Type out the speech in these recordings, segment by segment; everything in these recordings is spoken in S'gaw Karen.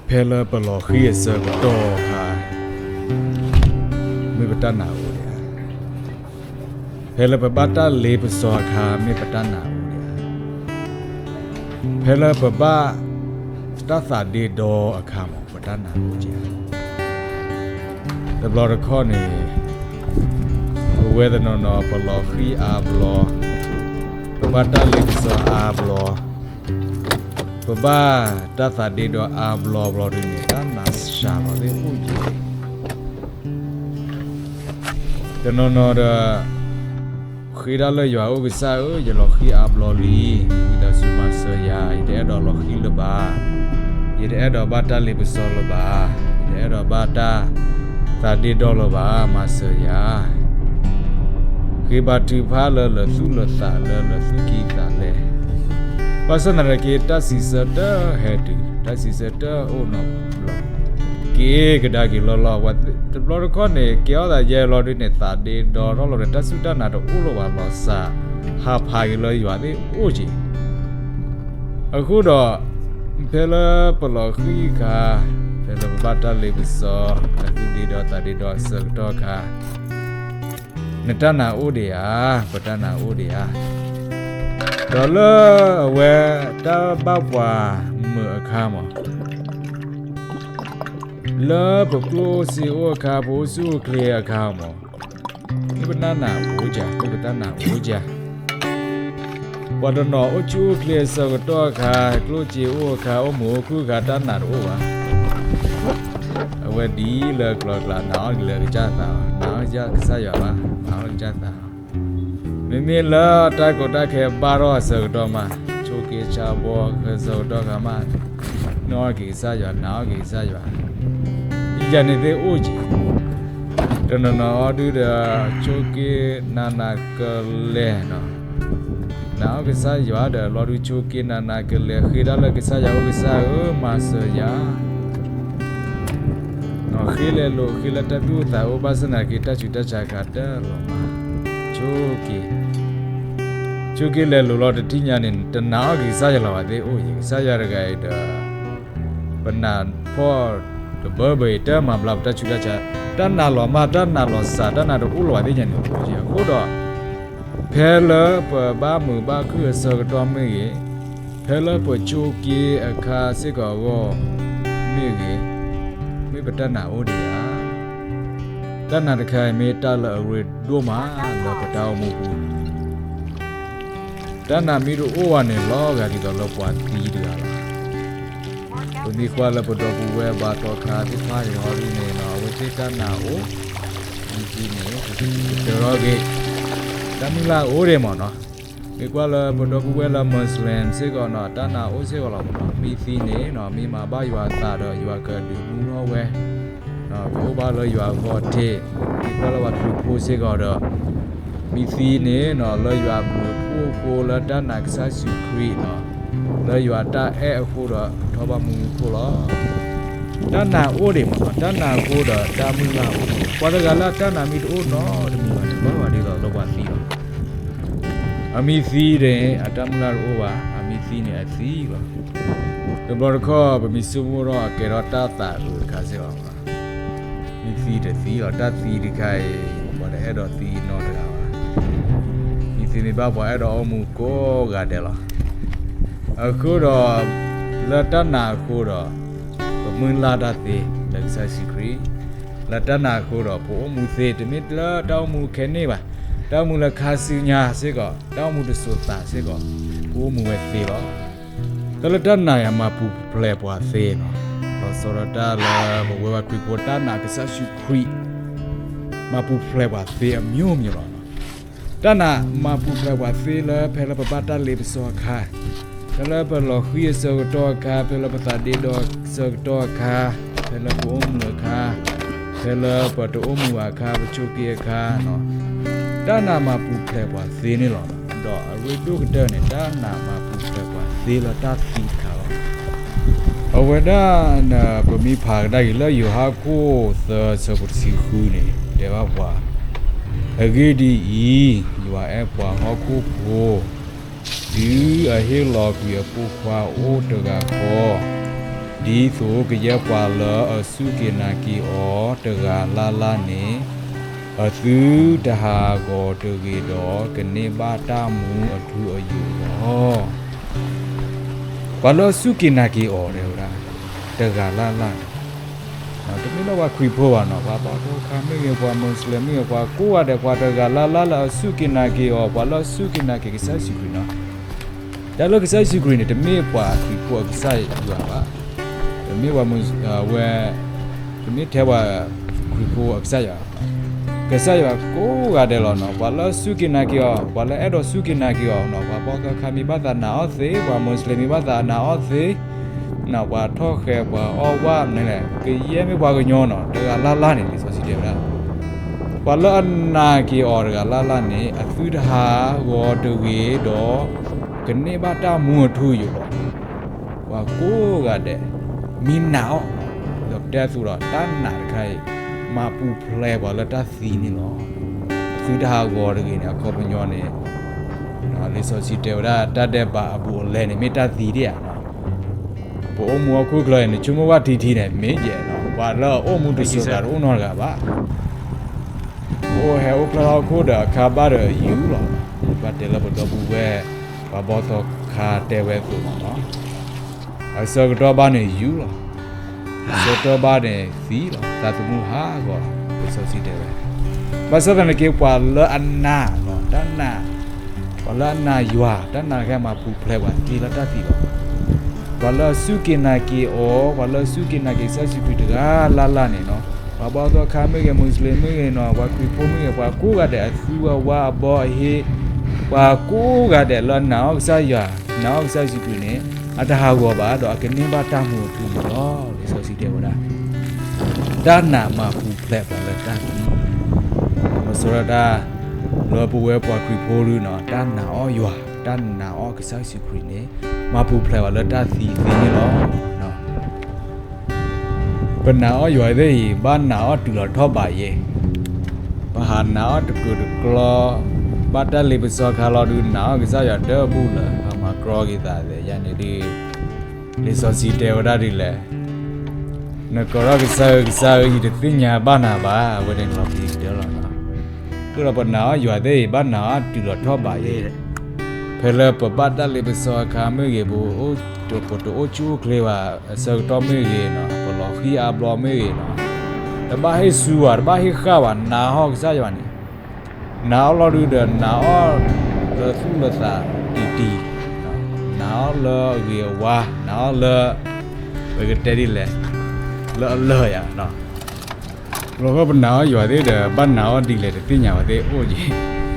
ဖဲလၢပလီၤဃံၤအဆၢကတီၢ်အခါ မ့ၢ်ပတၢ်နာ်အိၣ်ဒံးဧါ. ဖဲလၢပဘၣ်တၢ်လ့ပစီအခါ မ့ၢ်ပတၢ်နာ်အိၣ်ဒံးဧါ. ဖဲလၢပဘၣ်တၢ်သးဒ့ဒီအခါမး ပတၢ်နာ်အိၣ်ဧါ. တဘျီတခီၣ်န့ၣ် ပဝဲတနီၤနီၤ ပလီၤဃံၤအါဘျီ, ပဘၣ်တၢ်လ့ပစီအါဘျီ, ပဘၣ်တၢ်သးဒ့ဒီအါဘျီဘျီဒုန့ၣ် တၢ်နာ်စှၤလီၤသ့ၣ်အိၣ်က့ၤ. တနီၤနီၤဒီး ဃ့ဒၣ်လၢယွၤအိၣ် ကစၢ်ဧၢ, ယလီၤဃံၤအါဘျီလံ, ဝံသးစူၤမၤစၢၤယၤ, ယတအဲၣ်ဒိးလီၤဃံၤလၢၤဘၣ်, ယတအဲၣ်ဒိးဘၣ်တၢ်လ့ပစီလၢၤဘၣ်, ယတအဲၣ်ဒိးဘၣ်တၢ်သးဒ့ဒီလၢၤဘၣ်, မၤစၢၤယၤ. ဃ့ဘါထုကဖၣ်လၢလၢာ်သူၣ်လၢာ်သး လၢလၢာ်သူၣ်ကံၢ်သးလဲ, ဘၣ်ဆၣ်သနာ်က့ တၢ်စံးဆၢတဟဲတုၤ, တၢ်စံးဆၢတအိၣ်နီတဘျီ, က့ၤကဒါက့ၤလီၤလီၤ. တဘျီတခီၣ်န့ၣ် ကဲထီၣ်သးယဲလီၤဒုန့ၣ် သးဒ့ဒီထီၣ်လီၤဒီး တၢ်စူၢ်တၢ်နာ်တအိၣ်လၢၤဘၣ်, လီၤစၢ်ဟးဖးက့ၤလၢယွၤသ့ၣ်အိၣ်က့ၤ. အဃိဒီး ဖဲလၢပလီၤဃံၤအခါ, ဖဲလၢပဘၣ်တၢ်လ့ပစီ, တၢ်သူၣ်ဒ့ဒီသးဒ့ဒီအဆၢကတီၢ်အခါ, နတၢ်နာ်အိၣ်ဒံးဧါ, ပတၢ်နာ်အိၣ်ဒံးဧါ. ဒီးလၢအဝဲတၢ်ဘၣ်ပှၤမုာ်အခါမး, လၢပကျိၣ်စ့အိၣ်အခါ, ပအိၣ်ဆူၣ်အိၣ်ချ့အခါမး, မ့ၢ်ပတၢ်နာ်အိၣ်ဧါ, မ့ၢ်ပတၢ်နာ်အိၣ်ဧါ. ပှၤတနီၤအိၣ်ဆူၣ်အိၣ်ချ့အဆၢကတီၢ်အခါ, ကျိၣ်စ့အိၣ်အခါ, အိၣ်မုာ်အိၣ်ခုၣ်အခါ, တၢ်နာ်တအိၣ်ဘၣ်. အဝဲဒ်လၢကျီကျါ, နာ်အီၤက့ၤလၢကစၢ်သး, နာ်အီၤကစၢ်ယွၤဘၣ်, နာ်အီၤကစၢ်သး. မ့မ့ၢ်လၢတၢ်ကီတၢ်ခဲဘၣ်ထီၣ်အဆၢကတီၢ်မး, ဆိးက့ဆါဘီအဆၢကတီၢ်အခါမး, နာ်အီၤက့ၤကစၢ်ယွၤ, နာ်အီၤက့ၤကစၢ်ယွၤ, ဒ်ယၤန့ၣ်သ့ၣ်အိၣ်က့ၤ. တနီၤနီၤအီၤဒုဒီး ဆိးက့နးနးကလဲာ်နီၤ, နာ်အီၤကစၢ်ယွၤဒီး လီၤဒုဆိးက့နးနးကလဲာ်, ဃ့ဒၣ်လၢကစၢ်ယွၤအိၣ်, ကစၢ်ဧၢ, မၤစၢၤယၤ. ဃ့လဲၤလိာ်, ဃ့လၢတၢ်သူၣ်အိၣ်သးအိၣ်, ဘၣ်ဆၣ်သနာ်က့ တၢ်ဆူးတၢ်ဆါခါတလီၤမး, ဆိးက့, ဆိးက့လဲၤလိာ်လီၤတထံၣ်ညါန့ၣ် တနာ်အီၤက့ၤကစၢ်ယွၤလၢၤဘၣ်သ့ၣ်အိၣ်က့ၤ. ကစၢ်ယွၤတဂၤအံၤဒီး ပနၢ်ဖှီၣ်တဘၢဘၢအံၤ တမၤဘျါပတၢ်ဆူးတၢ်ဆါ, တၢ်နာ်လီၤမၢ်, တၢ်နာ်လီၤစှၤ, တၢ်နာ်တအိၣ်လၢၤဘၣ်သ့ၣ်ညါန့ၣ်အိၣ်က့ၤ. အဃိဒီး ဖဲလၢပဘၣ်မုာ်ဘၣ်ခုၣ်အဆၢကတီၢ်မ့ၢ်ဂ့ၤ, ဖဲလၢပဆိးက့အခါစ့ၢ်ကီးအဂီၢ်မ့ၢ်ဂ့ၤ, မ့ၢ်ပတၢ်နာ်အိၣ်ဒံးဧါ. တၢ်နာ်တခါအံၤမ့ၢ်တၢ်လၢအရ့ဒိၣ်မးလၢပတၢ်အိၣ်မူပူၤ, တၢ်နာ်မ့ၢ်တအိၣ်ဘၣ်န့ၣ် လီၤဂာ်ဒ်သိးလၢပှၤသံတဂၤလီၤ. ပမ့ၢ်ကွၢ်လၢပဒီပုၢ်ဝဲၢ်ဘါသီခါသ့ၣ်တဖၣ်န့ၣ် ဟီဒ်န့ၣ်နီၤ, အဝဲသ့ၣ်တၢ်နာ်အိၣ်, မ့ၢ်သံန့ၣ် ကတၢၢ်ထီၣ်က့ၤ, တၢ်မုၢ်လၢ်အိၣ်ဒံးမးနီၤ. မ့ၢ်ကွၢ်လၢပဒီပုၢ်ဝဲၢ်လၢ Muslim စ့ၢ်ကီးနီၤ, တၢ်နာ်အိၣ်စ့ၢ်ကီးလီၤမးနီၤ. မ့ၢ်သံန့ၣ်နီၤ, မ့ၢ်မၤဘၣ်ယွၤအသးဒီး ယွၤကဒုးမူထီၣ်ဝဲ, ကအိၣ်ဘၣ်လၢယွၤအဂီၢ်တ့ၢ်. မ့ၢ်ကွၢ်လၢပှၤခရံာ်ဖိစ့ၢ်ကီးဒီး မ့ၢ်သံန့ၣ်နီၤ, လၢယွၤအဘျုးအဖှိၣ်အဃိ, လၢတၢ်နာ်ကစၢ်ယ့ၣ်ၡူးခရံာ်နီၤ, လၢယွၤတၢ်အဲၣ်အဃိဒီး ကထီၣ်ဘၣ်မူခိၣ်လီၤ. တၢ်နာ်အိၣ်ဒံးမးနီၤ, တၢ်နာ်အဃိဒီးတၢ်မုၢ်လၢ်အိၣ်ဒံး. ပှၤတဂၤလၢအတၢ်နာ်မ့ၢ်တအိၣ်နီတမံၤဘၣ်န့ၣ် လီၤဂာ်ဒ်သိးလၢပှၤသံလီၤ. အမ့ၢ်သံန့ၣ် အတၢ်မုၢ်လၢ်တအိၣ်ဘၣ်, အမ့ၢ်သံန့ၣ်အသံလီၤ. တဘျီတခီၣ် ပမ့ၢ်ဆိကမိၣ်ထီၣ်အကဲထီၣ်တၢ်သးအုးတခါစ့ၢ်ကီး မ့ၢ်သံတသံလီၤ. တၢ်သံတခါအံၤ ပှၤတအဲၣ်ဒိးသံနီတဂၤဘၣ်. မ့ၢ်သံမ့ၢ်ဘၣ် ပှၤအဲၣ်ဒိးအိၣ်မူကိးဂၤဒဲးလီၤ. အဃိဒီး လၢတၢ်နာ်အဃိဒီး ပမုၢ်လၢ်တၢ်သ့လၢကစၢ်ယ့ၣ်ၡူးခရံာ်, လၢတၢ်နာ်အဃိဒီး ပအိၣ်မူသ့, တမ့ၢ်လၢတၢ်အိၣ်မူခဲန့ၣ်ဘၣ်, တၢ်အိၣ်မူလၢခါဆူညါစ့ၢ်ကီး, တၢ်အိၣ်မူတစိၤသးစ့ၢ်ကီး, ပအိၣ်မူဝဲသ့လီၤ. တၢ်လၢတၢ်နာ်အံၤ မၤပူၤဖျဲးပှၤသ့နီၤ. လီၤဆီဒၣ်တၢ်လၢပဝဲပှၤခရံာ်ဖိ တၢ်နာ်ကစၢ်ယ့ၣ်ၡူးခရံာ် မၤပူၤဖျဲးပှၤသ့အမျိုးမျိုးလီၤ. တၢ်နာ်မၤပူၤဖျဲးပှၤသ့လၢ ဖဲလၢပဘၣ်တၢ်လ့ပစီအခါ, ဖဲလၢပလီၤဃံၤအဆၢကတီၢ်အခါ, ဖဲလၢပသးဒ့ဒီအဆၢကတီၢ်အခါ, ဖဲလၢပအိၣ်မူအခါ, ဖဲလၢပတအိၣ်မူအခါ, ပဆိးက့အခါ, တၢ်နာ်မၤပူၤဖျဲးပှၤသ့န့ၣ်လီၤ. ဒီးအရ့ဒိၣ်ကတၢၢ်န့ၣ် တၢ်နာ်မၤပူၤဖျဲးပှၤသ့လၢတၢ်သံတခါလီၤ. အဝဲဒၣ် ပမ့ၢ်ဖးကဒါက့ၤလၢယိၤဟၣ်ခိၣ်သၢဆၢဖိတဆံဃုန့ၣ် တဲဘၣ်ပှၤ, အဂ့ၢ်ဒ်အံၤ, ယွၤအဲၣ်ပှၤဟီၣ်ခိၣ်ဖိ, တုၤအဟ့ၣ်လီၤကွံာ်အဖိခွါအိၣ်တဂၤဃီ, ဒ်သိးကယဲၢ်ပှၤလၢအစူၢ်က့ၤနာ်က့ၤအီၤတဂၤလၢ်လၢ်န့ၣ် အသုတဟးဂီၤတဂ့ၤဒီး ကန့ၢ်ဘၣ်တၢ်မူအထူအယိာ်လီၤ. ပှၤလၢအစူၢ်က့ၤနာ်က့ၤအီၤတဲဝဲဒၣ် တဂၤလၢ်လၢ်န့ၣ် တမ့ၢ်လၢပှၤခရံာ်ဖိဘၣ်နီၤ, ပှၤဘီထီခါမ့ၢ်ဂ့ၤ, ပှၤမူးစလ့ၣ်မ့ၢ်ဂ့ၤ, ပှၤကိးဂၤဒဲး ပှၤတဂၤလၢ်လၢ်လၢအစူၢ်က့ၤနာ်က့ၤအီၤ, ပှၤလၢအစူၢ်က့ၤနာ်က့ၤကစၢ်ယ့ၣ်ၡူးခရံာ်နီၤ. တၢ်လၢကစၢ်ယ့ၣ်ၡူးခရံာ်န့ၣ် တမ့ၢ်ပှၤခရံာ်ဖိအကစၢ်ယွၤဘၣ်, တမ့ၢ်ပှၤမူး, ဝဲ, တမ့ၢ်ထဲပှၤခရံာ်ဖိအကစၢ်ယွၤ, ကစၢ်ယွၤကိးဂၤဒဲးလီၤနီၤ. ပှၤလၢအစူၢ်က့ၤနာ်က့ၤအီၤ, ပှၤလၢအအဲၣ်ဒိးစူၢ်က့ၤနာ်က့ၤအီၤနီၤ, ပှၤဘီထီခါမ့ၢ်ဘၣ်သးနာ်အီၤသ့, ပှၤမူးစလ့ၣ်မ့ၢ်ဘၣ်သးနာ်အီၤသ့, ပှၤထီၣ်ဃဲၤ ပှၤအီၣ်ဝၣ်မနုၤလဲၣ်, ကယဲၢ်မ့ၢ်ပှၤကညီနီၤ, တဂၤလၢ်လၢ်န့ၣ် လံာ်စီဆှံတဲဝဲဒၣ် ပှၤလၢအနာ်က့ၤအီၤတဂၤလၢ်လၢ်န့ၣ် အသုတဟးဂီၤတဂ့ၤဒီး ကန့ၢ်ဘၣ်တၢ်မူအထူအယိာ်လီၤ. ပှၤကိးဂၤဒဲး မ့ၢ်နာ်အီၤ, ဒီးပတဲအသိးဒီး တၢ်နာ်တခါအံၤ မၤပူၤဖျဲးပှၤလၢတၢ်သံန့ၣ်လီၤ. အသုတဟးဂီၤတဂ့ၤန့ၣ် အခီပညီန့ၣ် လံာ်စီဆှံတဲဝဲဒၣ် တၢ်ဒဲးဘးအဘူးအလဲန့ၣ် မ့ၢ်တၢ်သံဒၣ်ဧါနီၤ. ပအိၣ်မူဟီၣ်ခိၣ်ချၢအံၤန့ၣ် ဆိကမိၣ်ဘၣ်ထံထံန့ၣ် မ့ၢ်ယဲၢ်နီၤ, ပှၤလၢအအိၣ်မူတစိၤသးတအိၣ်နီတဂၤဘၣ်. ပအိၣ်ဟဲအိၣ်ဖျဲၣ်ထီၣ်ဟီၣ်ခိၣ်ဒီးအခါဘၣ်ဒီးယူၢ်လီၤ. ဘၣ်တဲလၢပဒီပုၢ်ဝဲၢ် ပှၤဘီထီခါတဲဝဲအသိးမ့ၢ်နီၤ, အဆၢကတီၢ်ဘၣ်န့ၣ်ယူၢ်လီၤ, အဆၢကတီၢ်ဘၣ်န့ၣ်သံလီၤ, သးသမူဟးဂီၤလီၤ, လံာ်စီဆှံတဲဝဲ. ဘၣ်ဆၣ်သနာ်က့ ပှၤလၢအနာ်နီၤ, တၢ်နာ်, ပှၤလၢအနာ်ယွၤ တၢ်နာ်တခါမၤပူၤဖျဲးပှၤသ့လၢတၢ်သံလီၤ. ပှၤလၢအစူၢ်က့ၤနာ်က့ၤအီၤ, ပှၤလၢအစူၢ်က့ၤနာ်က့ၤကစၢ်ယ့ၣ်ၡူးခရံာ်တဂၤလၢ်လၢ်န့ၣ်နီၤ, ပှၤဘီထီခါမ့ၢ်ဂ့ၤ, မူးစလ့ၣ်မ့ၢ်ဂ့ၤနီၤ, ပှၤခရံာ်ဖိမ့ၢ်ဂ့ၤ, ပှၤကိးဂၤဒဲး အသုဝဲဝါအဘီအဟ့ၣ်, ပှၤကိးဂၤဒဲးလၢနာ်အီၤကစၢ်ယွၤ, နာ်အီၤကစၢ်ယ့ၣ်ၡူးခရံာ်န့ၣ် အတဟးဂီၤဘၣ်ဒီး အကန့ၢ်ဘၣ်တၢ်မူအထူအယိာ်လီၤ. လံာ်စီဆှံတဲဝဲဒၣ် တၢ်နာ်မၤပူၤဖျဲးပှၤလၢတၢ်သံ, မၤစၢၤဒၣ်တၢ် လၢပဝဲပှၤခရံာ်ဖိဒုနီၤ, တၢ်နာ်အီၤယွၤ, တၢ်နာ်အီၤကစၢ်ယ့ၣ်ၡူးခရံာ်န့ၣ် မၤပူၤဖျဲးပှၤလၢတၢ်သံသ့န့ၣ်လီၤ. ပနာ်အီၤယွၤသ့ၣ်အံၤ ဘၣ်နာ်အီၤတုၤလီၤထီၣ်ဘးယဲၢ်, ပဟးနာ်အီၤတကြၢးတကျီ, ဘၣ်တၢ်လ့ပစီခါလီၤဒုး နာ်အီၤကစၢ်ယွၤတဘူၣ်လၢၤ, ပမၤကြီက့ၤသးသ့ၣ်ယါန့ၣ်ဒုး, လံာ်စီဆှံတဲဝဲဒၣ်ဒ်လဲၣ်, နကိးထီၣ်ကစၢ်ဧၢ, ကစၢ်ဧၢ, ယတသ့ၣ်ညါဘၣ်နၤဘၣ်, အဝဲန့ၣ်လီၤပျံၤကတၢၢ်လီၤ. အဃိဒီးပနာ်အီၤယွၤသ့ၣ်အံၤ ဘၣ်နာ်အီၤတုၤလီၤထီၣ်ဘးယဲၢ်, ဖဲလၢပဘၣ်တၢ်လ့ပစီအခါမ့ၢ်ဂ့ၤ, ပတအိၣ်ဆူၣ်အိၣ်ချ့ဘၣ်အဆၢကတီၢ်မ့ၢ်ဂ့ၤနီၤ, ပလီၤဃံအါဘျီမ့ၢ်ဂ့ၤနီၤ, တဘၣ်ဟ့ၣ်ဆူဘၣ်, တဘၣ်ဟ့ၣ်ဃာ်ဘၣ်, နာ်အီၤကစၢ်ယွၤန့ၣ် နာ်အီၤလီၤဒုးဒီး နာ်အီၤလၢသူၣ်လၢသးတံၢ်တံၢ်, နာ်အီၤလၢအဂ့ၤအဝါ, နာ်အီၤလၢ ပကတဲဒ်လဲၣ်, လၢအလၢာ်ယၤ, လီၤဃီပနာ်အီၤယွၤသ့ၣ်ဒီး ဘၣ်နာ်အီၤဒ်လဲၣ်တသ့ၣ်ညါဘၣ်သ့ၣ်အိၣ်ယံၤ,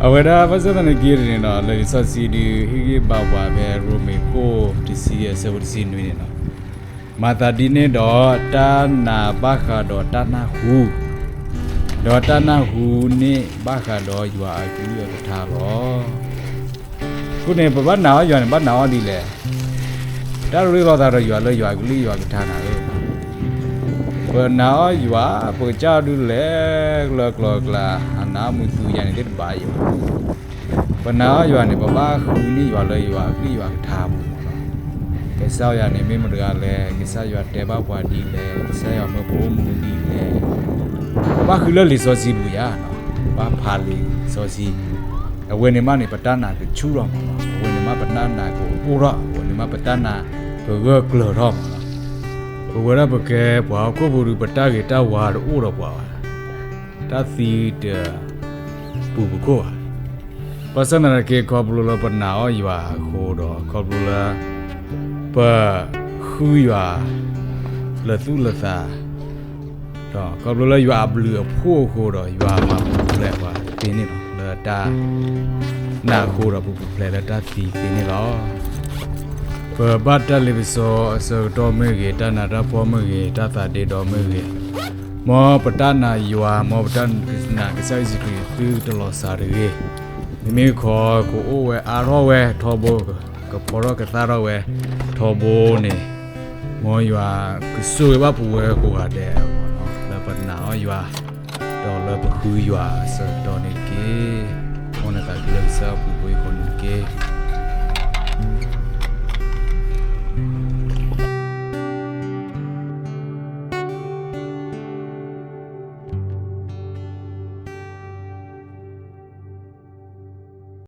အဝဲဒၣ်ဘၣ်ဆၣ်သနာ်က့န့ၣ်နီၤ, လၢလံာ်စီဆှံဒုး ဟ့ၣ်ဂံၢ်ဘါပှၤဖဲရိမ့ၤခိၣ်တဆံအဆၢဖိတဆံနွံန့ၣ်နီၤ, မၤသးဒ်န့ၣ်ဒီး တၢ်နာ်ဘၣ်ဃးဒီးတၢ်နၢ်ဟူ, ဒီးတၢ်နၢ်ဟူန့ၣ်ဘၣ်ဃးဒီးယွၤအကလုၢ်အကထါလီၤ. အဃိန့ၣ် ပဘၣ်နာ်အီၤယွၤန့ၣ် ဘၣ်နာ်အီၤဒ်လဲၣ်, တၢ်ရ့လိာ်သးဒီးယွၤလၢယွၤအကလုၢ်ယွၤအကထါနၤဧၢ, ပနာ်အီၤယွၤ, ပကစၢ်ဒုးလဲၤကျၢၤကျီၤကျါ, အနာ်မုာ်သူယၤန့ၣ်သ့ၣ်တဘၣ်ယံၤဘၣ်. ပနာ်အီၤယွၤန့ၣ် ပဘၣ်ဃုန့ၢ်ယွၤလၢယွၤအကလုၢ်ယွၤအကထါပူၤလီၤ. ကစၢ်ယွၤန့ၣ်မ့ၢ်မတၤတဂၤလဲၣ်, ကစၢ်ယွၤတဲဘၣ်ပှၤဒ်လဲၣ်, ကစၢ်ယွၤမၢပအိၣ်မူဒ်လဲၣ်, ပဘၣ်ဃုလၢလံာ်စီဆှံပူၤယၤ, ဘၣ်ဖးလံာ်စီဆှံ, အဝဲန့ၣ်မးန့ၣ် ပတၢ်နာ်ကဆူၣ်ထီၣ်မးလီၤ, အဝဲန့ၣ်မးပတၢ်နာ်ကအိၣ်ထီၣ်, အဝဲန့ၣ်မးပတၢ်နာ်ကဂၢၢ်ကျၢၤထီၣ်မးလီၤ. ပဝဲဒၣ်ပကဲပှၤဟီၣ်ခိၣ်ဖိဒုး ပတၢ်ဂ့ၤတၢ်ဝါတအိၣ်ဒီးပှၤဘၣ်, တၢ်သံတပူၤပခိၣ်ဘၣ်. ဘၣ်ဆၣ်သနာ်က့ ခီဖျိလၢပနာ်အီၤယွၤအဃိဒီး ခီဖျိလၢ ပဃုယွၤလၢသူၣ်လၢသး, ဒီးခီဖျိလၢယွၤအဘျုးအဖှိၣ်အဃိဒီး ယွၤမၤပူၤဖျဲးပှၤသ့န့ၣ်လီၤ. လၢတၢ်နာ်အဃိဒီး ပပူၤဖျဲးလၢတၢ်သံသ့န့ၣ်လီၤ. ပဘၣ်တၢ်လ့ပစီအဆၢကတီၢ်မ့ၢ်ဂ့ၤ, တၢ်နးတၢ်ဖှီၣ်မ့ၢ်ဂ့ၤ, တၢ်သးဒ့ဒီမ့ၢ်ဂ့ၤ, မ်ပတၢ်နာ်ယွၤ, မ်ပတၢ်နာ်ကစၢ်ယ့ၣ်ၡူးခရံာ်သုတလီၤစှၤတဂ့ၤ. မ့မ့ၢ်ခီ ကအိၣ်ဝဲအါထီၣ်ဝဲထီဘိ, ကဖီထီၣ်ကသၣ်ထီၣ်ဝဲထီဘိန့ၣ်, မ်ယွၤကဆိၣ်ဂ့ၤဘၣ်ပဝဲကိးဂၤဒဲး, လၢပနာ်အီၤယွၤ, ဒီးလၢပဃုယွၤအဆၢကတီၢ်န့ၣ်တက့ၢ်. မ်နသးခုလၢကစၢ်အပူၤ ကိးအံၤကိးနံၤတက့ၢ်.